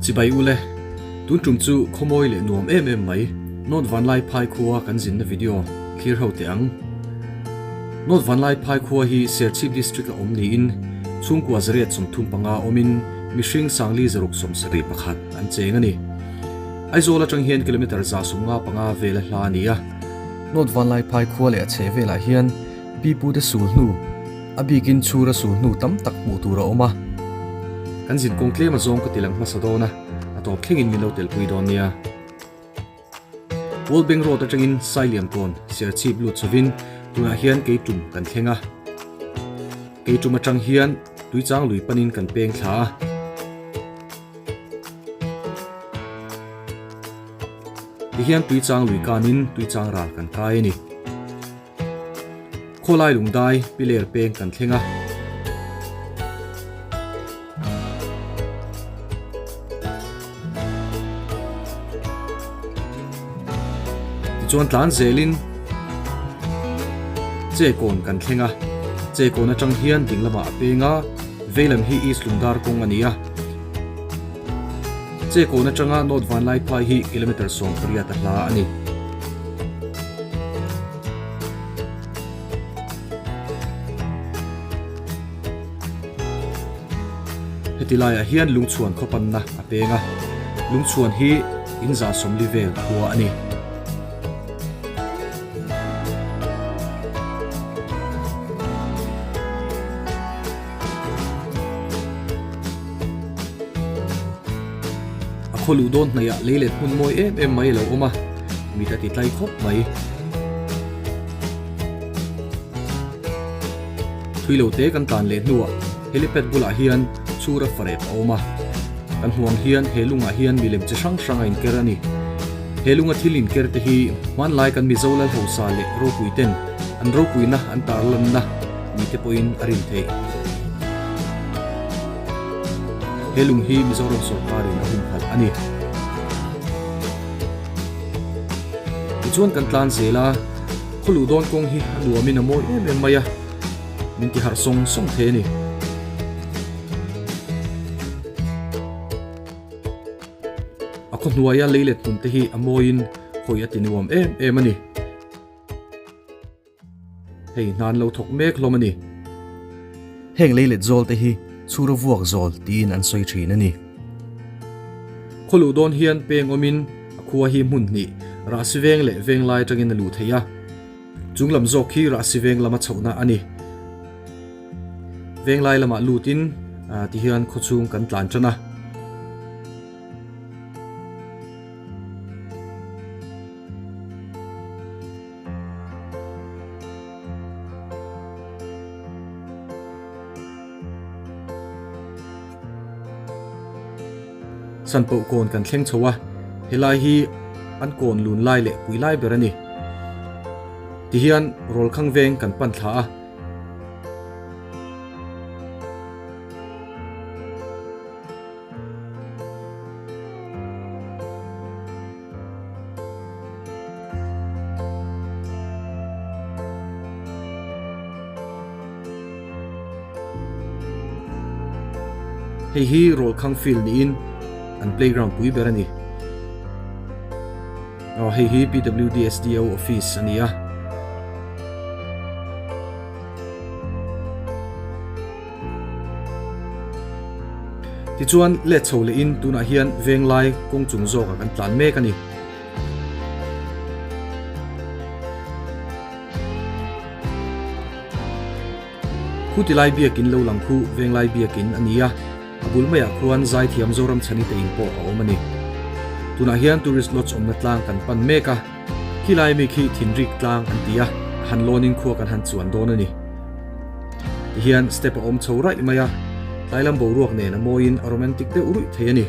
Chibai ule, tun tum chu khawmawi leh nuam em em mai North Vanlai Phai khua kan zinna video thlir ho teh ang. North Vanlai Phai khua hi Serchhip District a awm niin chhungkua 835 awmin mihring 471 an cheng a ni. Aizawl atang hian kilometre 155 vel a hla a ni a. North Vanlai Phai khua leh a chheh velah hian Pi Pute sul hnu, a bikin chhura sul hnu tam tak hmuh tur a awm a. Kan zin kawng tlem a zawng ka ti lang hmasa dawn a, a tawp thlengin min lo telpui dawn nia. World Bank Road atangin Sailiamkawn, Serchhip lut chhovin tunah hian Keitum kan thleng a. Keitum atang hian Tuichang lui panin kan peng thla a. Tihian Tuichang lui kanin Tuichang ral kan kai a ni. Khawlai lungdai piler peng kan thleng a. Tichuan tlan zelin Chekawn kan thleng a. Chekawn atang hian ding lamah a peng a, veilam hi East Lungdar kawng a ni a. Chekawn atanga North Vanlaiphai hi kilometre 18 a hla a ni. Heti laiah hian Lungchhuan khaw panna a peng a, Lungchhuan hi in 140 vel khua a ni. A khaw luh dawn hnaihah lei let hmun mawi em em mai a lo awm a, mit a ti tlai khawp mai. Thui lo te kan tlan leh hnuah helipad bulah hian chhura farep a awm a, kan hmuh ang hian he lungah hian milem chi hrang hrang a inker a ni. He lunga thil inker te hi hmanlai kan Mizo lal hausa leh ropui ten an ropuina an tarlanna ni te pawhin a rin theih. He lung hi Mizoram sorkarin a humhalh a ni. Tichuan kan tlan zel a, khaw luh dawn kawng hi a nuamin a mawi em em mai a, min ti harh sawng sawng thei a ni. A khaw hnuaia lei let hmun te hi a mawiin hawi a ti nuam em em a ni. Hei hna an lo thawk mek hlawm a ni. Heng lei let zawl te hi chhura vuak zawl tiin an sawi thin a ni. Khaw luh dawn hian peng awmin a khua hi hmun hnih, Rahsi veng leh Venglai atangin a luh theih a. Chung lam zawk hi Rahsi veng lama chhohna a ni. Venglai lamah lutin tihian khawchhung kan tlan tan a. Sanpoh kawn kan thleng chho a, helai hi an kawn lun lai leh pui lai ber a ni. Tihian Rawlkhang veng kan pan thla a. Hei hi Rawlkhang field niin an playground pui ber a ni. Aw hei hi PWDSDO office a ni a. Tichuan, let chho leh in tunah hian Venglai kawng chung zawkah kan tlan mek a ni. Khu tilai biakin lo lang khu Venglai biakin a ni a, a bul maiah khuan Zaithiam Zoramchhani te in pawh a awm a ni. Tunah hian Tourist Lodge awmna tlang kan pan mek a, khilai mi khi Thinrik tlang an ti a, a han lawnin khua kan han chuan dawn a ni. Tihian step a awm chho raih mai a, tlai lam boruak nen a mawiin a romantic deuh ruih thei a ni.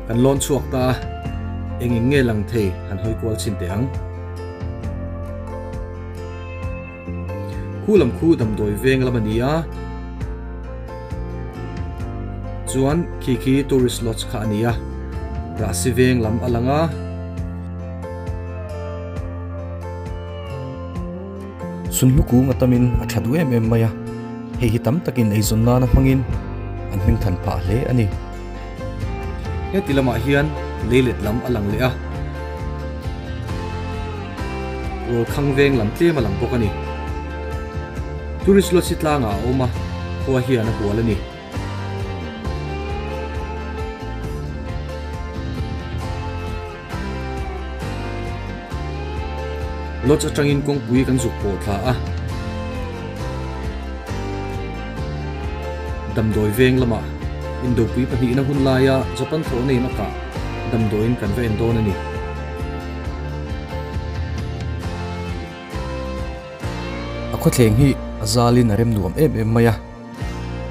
Kan lawn chhuak ta a, eng eng nge lang thei han hawi kual chhin teh ang. Khu lam khu damdawi veng lam a ni a, chuan khi khi tourist lodge kha a ni a, Rahsi veng lam a lang a. Sunhlu kung a tamin a tha duh em em mai a, hei hi tam takin eizawn nana hmangin an hming than phah hle a ni. Heti lamah hian leilet lam a lang leh a, Rawlkhang veng lam tlem a lang bawk a ni. Tourist Lodge hi tlangah a awm a, khua hian a hual a ni. Lodge atangin kawngpui kan zuk pawh thla a, damdawi veng lamah Indopui pahnihna hun laia Japan thlawhna in a kah damdawiin kan va en dawn a ni. A khawthleng hi a zalin a rem nuam em em mai a,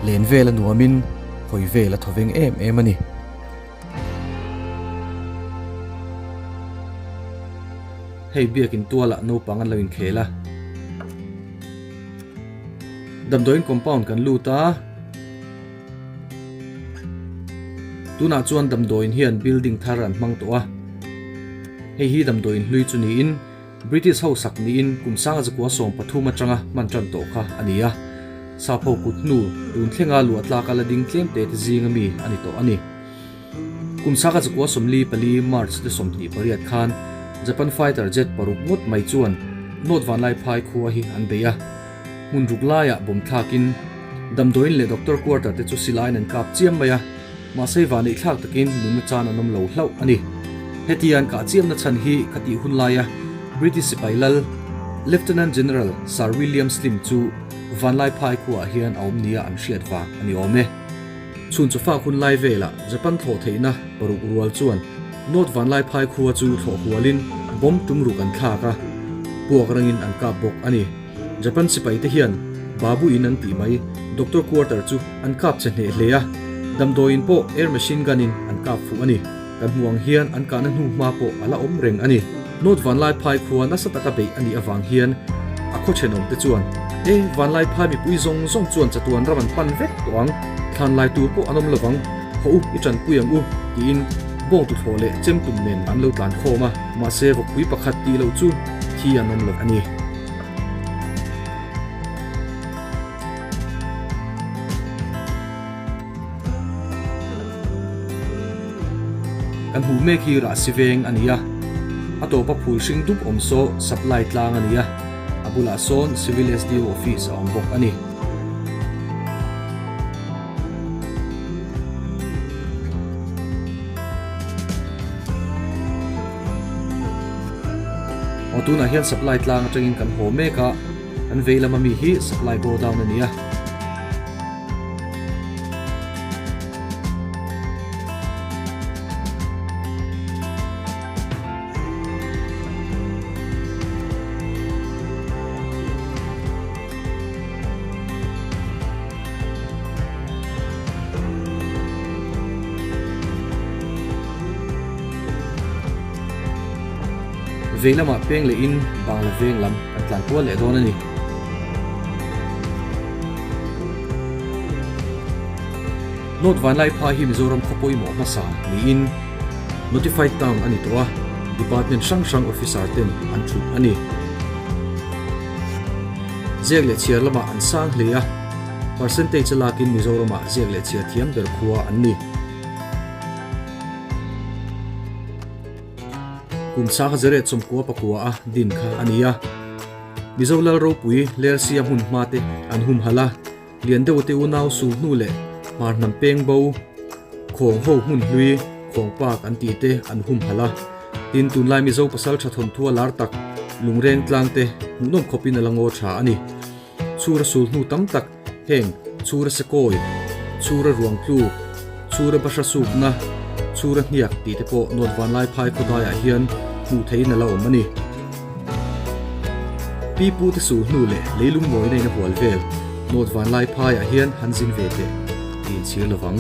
len vel a nuamin hawi vel a thawveng em em a ni. Hei biakin tualah naupang an lo inkhel a. Damdawiin compound kan lut a. Tunah chuan damdawiin hian building thar an hmang tawh a. Hei hi damdawiin hlui chu niin British ho sak niin kum sanga zakua 13 atanga hman tan tawh kha a ni a. Sap ho kut hnu tun thlenga luah tlaka la ding tlem te te zinga mi a ni tawh a ni. Kum sanga zakua 44 March ni 28 khan Japan fighter jet paruk ngawt mai chuan North Vanlaiphai khua hi an bei a. Hmun ruk laiah bawm thlakin damdawiin leh doctor quarter te chu silaiin an kap chiam mai a. Mahse vaneih thlak takin nunna chan an awm lo hlauh a ni. Heti an kah chiamna chhan hi ka tih hun laia British sipai lal Lieutenant General Sir William Slim chu Vanlaiphai khuaah hian a awm nia an hriat vang a ni awm e. Chhun chawfak hun lai velah Japan thlawh theihna paruk rual chuan North Vanlaiphai khua chu thlawh hualin bomb tum ruk an thlak a, puak rangin an kap bawk a ni. Japan sipai te hian Babu in an tih mai Doctor Quarter chu an kap che hneh hle a, damdawiin pawh air machine gun in an kap fuh a ni. Kan hmuh ang hian an kahna hnu hma pawh a la awm reng a ni. North Vanlaiphai khua nasa taka beih a nih avang hian a khaw thenawm te chuan, E, Vanlaiphai mipui zawng zawng chuan chatuan ram an pan vek tawh ang, thlan lai tur pawh an awm lovang, haw u, i tanpui ang u, tiin bawng tuthlawh leh chem tum nen an lo tlan khawm a, mahse vawkpui pakhat tih loh chu thi an awm lo a ni. Kan hmuh mek hi Rahsi veng a ni a, a tawpa phul hring dup awm saw supply tlang a ni a, a bulah sawn Civil SDO office a awm bawk a ni. Aw tunah hian supply tlang atangin kan haw mek a, kan vei lama mi hi supply godown a ni a. Vei lamah peng leh in Bangla veng lam kan tlan kual leh dawn a ni. North Vanlaiphai hi Mizoram khaw pawimawh hmasa niin Notified Town a ni tawh a, Department hrang hrang officer ten an thut a ni. Ziak leh chhiar lamah an sang hle a, percentage a lakin Mizoramah ziak leh chhiar thiam ber khua an ni. Kum sangha zeret sawmkua pakua a din kha a ni a. Mizo Lal ropui Lersia hmun hma te an humhalh a, Lian deuh te unau sul hnu leh hmar hnam peng bo, khawng ho hmun hlui, khawng park an tih te an humhalh a. Tin, tunlai Mizo pasal tha thawnthu a lar tak, lungreng tlang te hmuhnawm khawpin a la ngaw tha a ni. Chhura sul hnu tam tak heng chhura sekawi, chhura ruang tluk, chhura bahra sukna, chhura hniak tih te pawh North Vanlaiphai khawdaiah hian hmuh theihin a la awm a ni. Pi pu te sul hnu leh leilung mawina in a hual vel North Vanlaiphaiah hian han zin ve teh tiin chhir lovang.